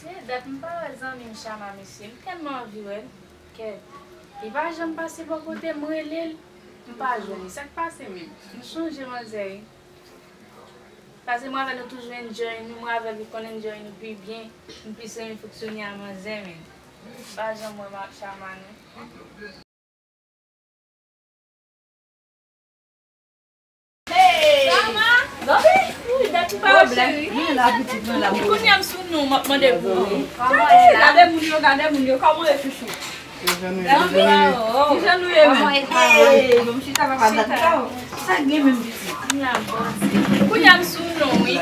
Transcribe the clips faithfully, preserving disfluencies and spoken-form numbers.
Gen dat m pa wè zanmi m Chama, mesye. M tèlman anvi wè l. Kèt. Li pa janm pase bò kote m, m rele l, m pa jwenn li. Sa k pase menm? M chanje manzè wi. Paske mwen avè l nou toujou enjoy nou, mwen avè l li konn enjoy nou pi byen, nou plis renmen fonksyone a manzè menm. M pa janm wè Chama non. Hey! Chama! Wi, dat m pa wè cheri. Mwen la pitit mwen la. Kounye a m sou nou, m ap mande pou ou. Gade moun yo, gade moun yo, kòman yo chouchou? Zanmi, kijan nou ye menm? Hey, bon, m chita papa dat la. Sa k gen menm pitit? Kounye a m sou nou wi.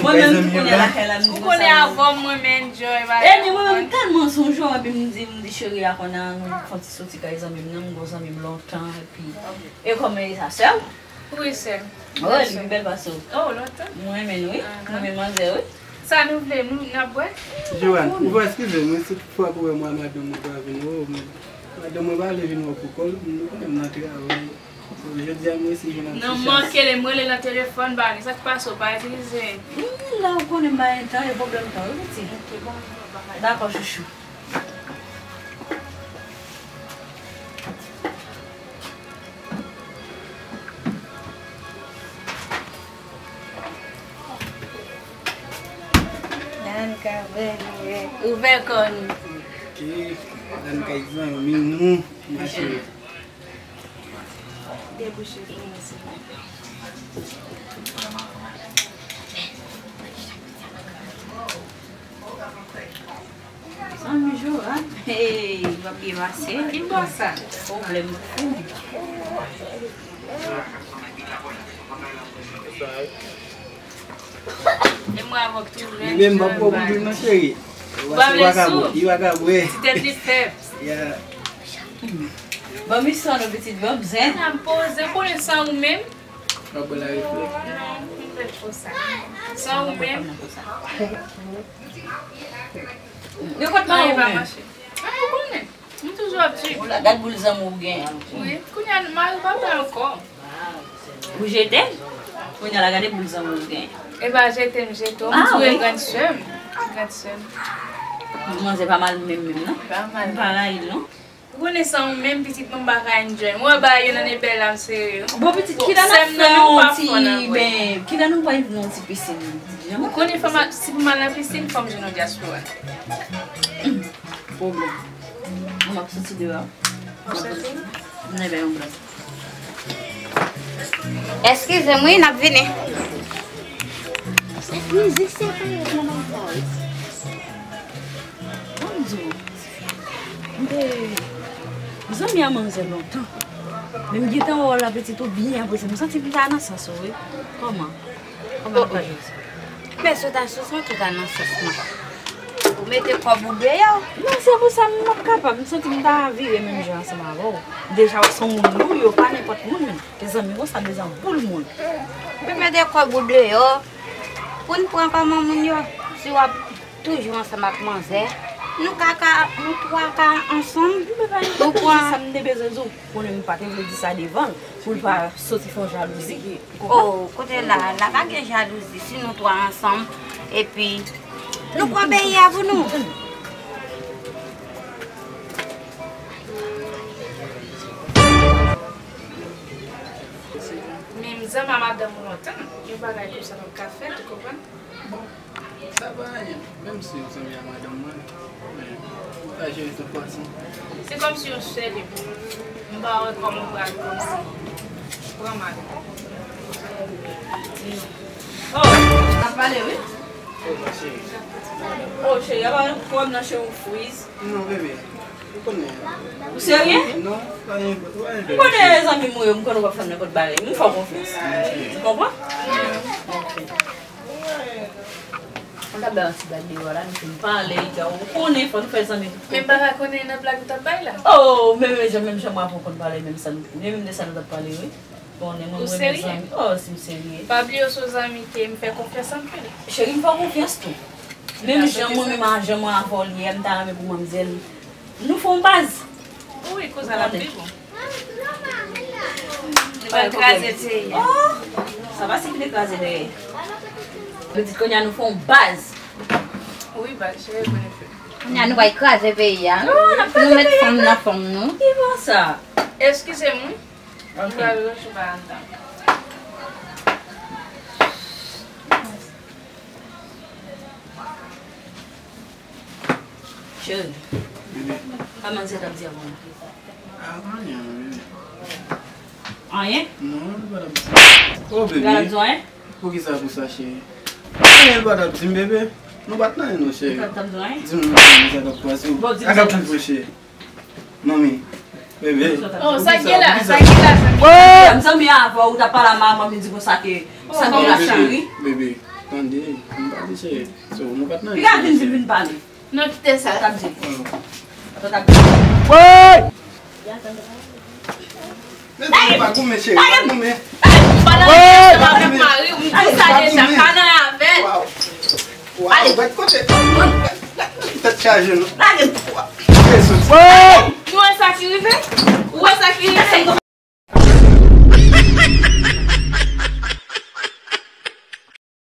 Mwen menm tou kounye a lakay la m di konsa. Ou konnen avè w mwen m enjoy bagay. Epi mwen menm m tèlman sonje w epi m di, m di cheri a konnen nou fè yon ti soti kay zanmi m nan, m gon zanmi m lontan epi e kòman e sa sè w? Wi sè m. Wi, li pi bèl pase w. Oh, lontan. Mwen renmen l wi. Mwen renmen manzè wi. Sa nou vle, nou n ap bwè? Joanne, ou va eskize m wi, si toutfwa pou wè mwen madanm mwen pa vin wè w, men madanm mwen pa vle vin wè w pou kò l, nou konnen m nan travay. So, jodi a, m resi jwenn yon ti chans. Non, m manke li, m rele l nan telefòn, ba li, sa k pase, w pa itilize. Wi, la ou konnen m pa gen tan, e pwoblèm tan, wi, pitit. Ok, bon, bon, bon. Dakò, chouchou. Nan ka ouvè nou, ouvè kò nou. Ok, nan ka zanmi nou, ma chérie. Debouche pou mwen, silvouplè. Zanmi Joab, hey, w ap byen pase. Ki bò sa? Pwoblèm fou. E mwen avè w toujou. Li menm pa pran pou li non cheri. Ou pa vle sou. Li pa ka bwè. Ti tèt li fèb. Yeah. Ban m istwa nou pitit, ban m zen. Nan poze, ou konnen san ou menm. W ap bwè la refle. Non, m vle tro sa. San ou menm. Yo kot mari w menm? An, ou konnen. M toujou ap di. Gad boul zanmi w gen. Wi, kounye a mari w pa pè ankò. Ou jete l? Kounye a la gade boul zanmi w gen. E pa jete m jete w, m di w e grann sè m. Grann sè m. Manzè pa mal menm menm non. Pa mal. M pa rayi l non. Ou konnen san ou menm pitit mwen m pa ka enjoy. Mwen ba yo nan ebèl la m sere yo. Bon pitit ki la n ap fè yon ti ben, ki la nou pa vin yon ti pisin. Ou konnen fanm si pou m al nan pisin fò m jwenn yon dyaspora. Pwoblèm. Mwen m ap soti deyò. Ou soti? Mwen bay yon blag. Eskize m wi, n ap vini. Mizik se pa yo nan bagay. Bon, m di w. M te zanmi a manzè lontan. Men m gentan wè w la pitit ou byen apresye. M santi m ta nan sans ou wi. Kòman? Kòman nou ka jwe sa? Men si w ta sou sa, ou ta nan sans mwen. Ou mete kòb ou deyò. Non, se pou sa m ap kapab. M santi m ta vire menm jan ansanm avè w. Deja w se yon moun wi, ou pa nenpòt moun. E zanmi konsa bezwen boul moun. Ou mete kòb ou deyò. Pou n pran kòman moun yo. Si w ap Toujou ansanm ak manzè. Nou ka, ka, nou twa ka ansanm. Nou pran sa m te bezwen di w. Konnen m pa te vle di sa devan l. Pou l pa soti fè w jalouzi. Ou konprann? Oh, kote la, la pa gen jalouzi. Si nou twa ansanm, epi nou pran peyi a pou nou. Men m zanmi a madanm ou lontan. Yon bagay konsa pa ka fèt, ou konprann? Bon, sa pa anyen, menm si w zanmi a madanm mwen, men ou ka jere tout fason. Se kòmsi yon sè li pou mwen. M pa wè kòman w pral kòmsi pran mal. Oh, n ap pale wi. Oh, ma chérie. Oh, cheri, apa pwoblèm nan cheri w friz? Non, bebe. Ou konnen. Ou serye? Non, pa gen, pa gen. M konnen zanmi m ou ye, m konnen w ap fè m nenpòt bagay. M fè w konfyans. Ou konprann? Ok. Mwen ta bay yon ti blag deyò la, nou fin pale, ou konnen, fò nou fè zanmi tout kote. Men m pa ka konnen nan blag ou t ap bay la. Oh, men, men jan, menm jan mwen avè w konn pale, menm sa nou, menm de sa nou t ap pale, wi. Konnen mwen, mwen renmen zanmi. Oh, si m serye. Pa bliye w se yon zanmi ke m fè konfyans anpil. Cheri, m fè w konfyans tou. Menm jan mwen, menm jan mwen avè w li ye, m ta renmen pou manmzèl. Nou fè yon baz. Wi, konsa l ap pi bon. Li pral kraze l seye. Oh! Sa pa si ki te kraze dèyè. Pitit kounye a nou fè yon baz. Wi, bal, cheri, konnen fè. Kounye a nou pral kraze peyi a. Non, n ap kraze peyi a. Nou met fanm nan fanm nou. Ki bò sa? Eskize m, wi. Ok. M pral rejou pa anndan. Cheri. Bebe. Kòman se t ap di avan? Ah, anyen, bebe. Anyen? Non, li pa t ap di. Oh, bebe. Li pa t ap di anyen? Poukisa pou sa, cheri? Anyen, li pa t ap di m, bebe. Nou pa t nan anyen, non, cheri. Li pa t ap di anyen? Di m, non, sa k ap pase. Bon, di m sa k ap pase, cheri. Manmi, bebe. Oh, sa k gen la, sa k gen la, sa k gen la. Zanmi avè w, ou t ap pale a manman, li di konsa ke sa k gen la, cheri. Bebe, tande, m pale, cheri. So, nou pa t nan anyen, cheri. Li ka vin, vin, vin pale. Non, kite sa. Sa t ap di. Sa t ap di. Woy! Mezanmi, pa goumen, cheri, pa goumen. Pandan w ap avèk mari w, m di sa deja, pa nan avè l. Waw. Waw, gad kote. Tèt chaje, non? Lage m. Waw. Ou wè sa ki rive? Ou wè sa ki rive?